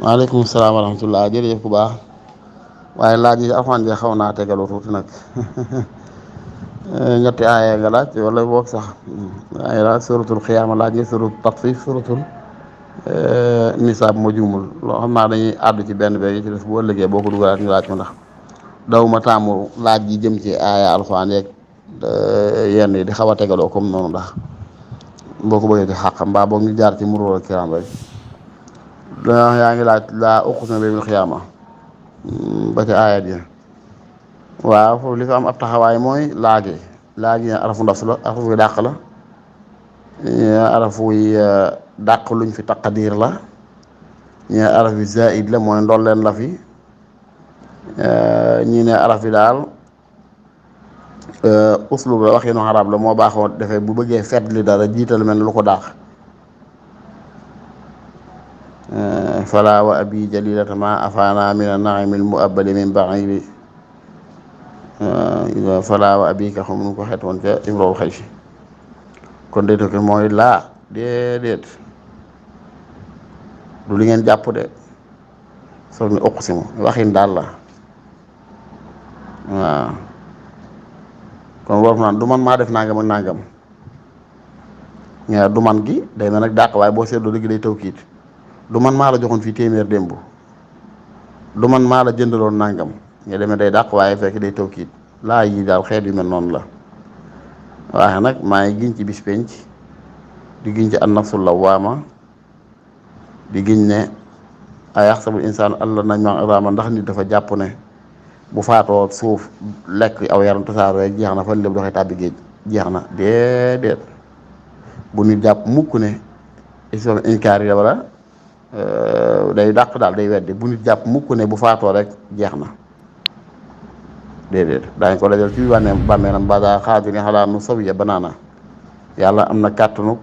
waaleykum salaam wa rahmatulah jërëjëf ku baax waaye laaj yi alxuraan ji xaw naa tegaloo tuuti nag ñetti aaya nga laaj wala boog sax ay laaj suratul xiyaama laaj nga suratul tatfif suratul nisaab ma juumul loo xam naa dañuy àddu ci benn benn yi ci des bu ëllëgee boo ko dugalaat ñu laaj ko ndax daw ma taamu laaj yi jëm ci aaya alxuraan yeeg yenn yi di xaw a tegaloo comme noonu ndax boo ko bëggee di xàq mbaa boog ñu jaar ci muruur ak kiraam rek yaa ngi laaj laa uqsimu bi yawmil qiyaama ba ci aayat yi waaw foofu li fa am ab taxawaay mooy laagi arafu ndof la arafu buy dàq la arafu buy dàq luñ fi taqadir la ñi araf bi zaid la mooy ndol leen la fi ñi ne araf bi daal uslub la waxinu arab la moo baaxoo defee bu bëggee fedd li dara jiital mel ne lu ko dàq fala wa abi jalilata ma afana min an-na'imil mu'abbali min ba'iri fala wa abi ka xam nu ko xeet woon ca imrol xëy si kon day tokki mooy laa déedéet du li ngeen jàpp de soog ni uqsimu waxin daal la waaw kon wolof naan du man maa def nangam ak nangam ñaar du man gi day mel nag dàq waaye boo seetloo léegi day tawkiit du man maa la joxoon fii téeméer démb du man maa la jëndaloon nangam nga demee day dàq waaye fekk day tawkiit laa yi daal xeet yu mel noonu la waaye nag maa ngi giñ ci bis penc di giñ ci an nafsul lawaama di giñ ne ayaxsabul insaan allah nañ ma raama ndax nit dafa jàpp ne bu faatoo suuf lekk aw yaram tasaaroo rek jeex na fan lépp doxee tàbbi géej jeex na déedéet bu nit jàpp mukk ne islam inkaar yi wala day dàq daal day weddi bu nit jàpp mukk ne bu faatoo rek jeex na déedéet daañ ko dajal ci bàmmeelam bada xaadiri xalaa nu sawiya banaana yàlla am na kàttanu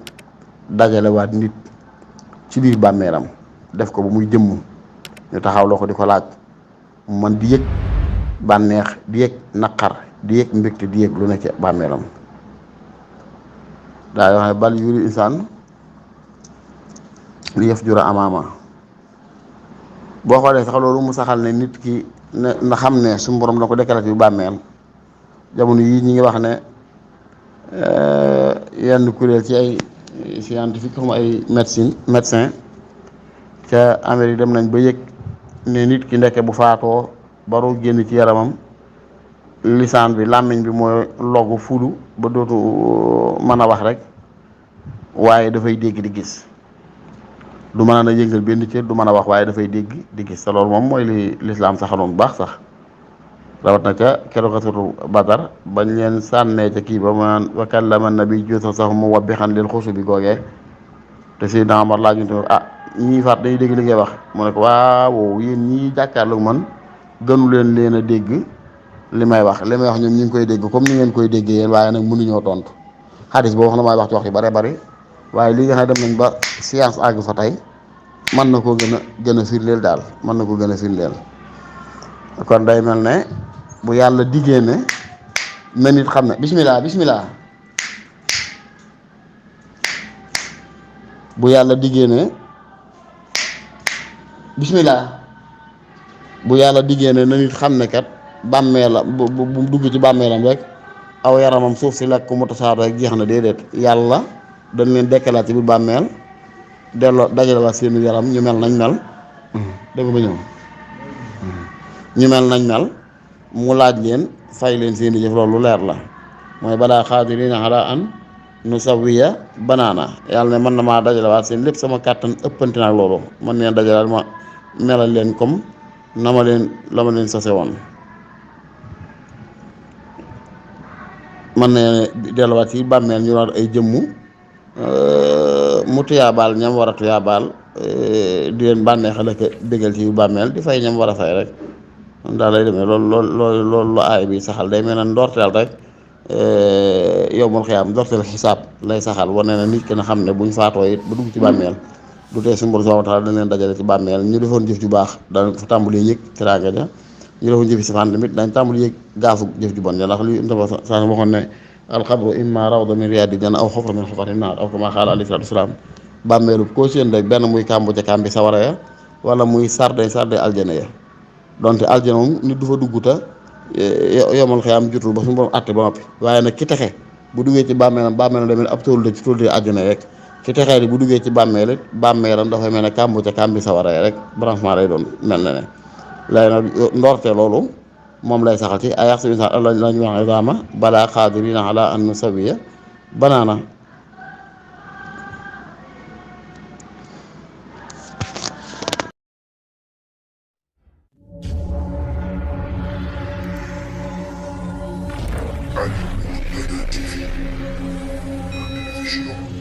dajale waat nit ci biir bàmmeelam def ko bu muy jëmm ñu taxaw loo ko di ko laaj mu man di yëg bànneex di yëg naqar di yëg mbégte di yëg lu nekk bàmmeelam daa yoo xam ne bal yuri insaan li yëf jura amaama boo xoolee sax loolu mu saxal ne nit ki ne na xam ne suñu borom la ko dekkalaat yu bàmmeel jamono yii ñi ngi wax ne yenn kuréel ci ay scientifique xam ay médecin ca Amérique dem nañ ba yëg ne nit ki ndekke bu faatoo baru génn ci yaramam lisaan bi làmmiñ bi mooy logu fulu ba dootu mën a wax rek waaye dafay dégg di gis du mën a yëngal benn cër du mën a wax waaye dafay dégg di gis te loolu moom mooy li lislaam saxaloon bu baax sax rawat na ca keroog xasatu Badar bañ leen sànnee ca kii ba mu naan wa kallama nabi juusa sax mu wabbixan lil xusu bi googee te Seydina Omar laaj ñu ñii faat dañuy dégg li ngay wax mu ne ko waaw yéen ñii jàkkaarloog man gënu leen a dégg li may wax ñoom ñu ngi koy dégg comme ni ngeen koy déggee yéen waaye nag mënuñoo tontu xadis boo wax na may wax ci wax yu bare bari waaye li nga xam ne dem nañ ba science àgg fa tey mën na koo gën a firndeel daal mën na ko gën a firndeel kon day mel ne bu yàlla diggee ne na nit xam ne bismillah bu yàlla diggee ne na nit xam ne kat bàmmeela bu dugg ci bàmmeelam rek aw yaramam suuf si lekk mu tasaar rek jeex na déedéet yàlla dañ leen dekkalaat ci biir bàmmeel delloo dajalewaat seenu yaram ñu mel nañ mel dégg ba ñëw ñu mel nañ mel mu laaj leen fay leen seeni jëf loolu lu leer la mooy balaa xaadirina ala an nu sawiya banaana yàlla ne mën na maa dajalewaat seen lépp sama kàttan ëppante nag loolu mën neen dajalewaat ma melal leen comme la ma leen sase woon mën na delluwaat ci bàmmeel ñu war ay jëmmu mu tuyaabaal ñam war a tuyaabaal di leen bànneexal ak bégal ci bàmmeel di fay ñam war a fay rek daal lay demee loolu lu aay bi saxal day mel ne ndorteel rek yowmul xiyaam ndorteel xisaab lay saxal wane na nit ki na xam ne buñ faatoo it ba dugg ci bàmmeel du tee suñu borom subhaanahu wa taala dañ leen dajale ci bàmmeel ñu defoon jëf ju baax danañ ko fa tàmbali yëg teraanga ja ñu defoon jëfi safaan tamit dañ tàmbali yëg gaafu jëf ju bon ja ndax li ndaba saa waxoon ne alxabru imma rawda min riyaadi janna aw xufra min xufari naar aw kama qaala alayhi salaatu wasalaam bàmmeelu koo seen rek benn muy kàmbu ca kàmbi sawara ya wala muy sarde aljana ya donte aljana moom nit du fa dugguta yomal xëyaam jotul ba suñu borom àtte ba noppi waaye nag ki texe bu duggee ci bàmmeelam demee ab tóolu la ci tóolu aljana rek ki texee di bu duggee ci bàmmeelam dafay mel ne kàmbu ca kàmbi sawara rek branchement lay doon mel na ne léegi nag ndoorte loolu moom lay saxal ci ayax si misaal la ñu wax idaama balaa qaadirina ala an nusawiya banaana Animal Planet TV, la télévision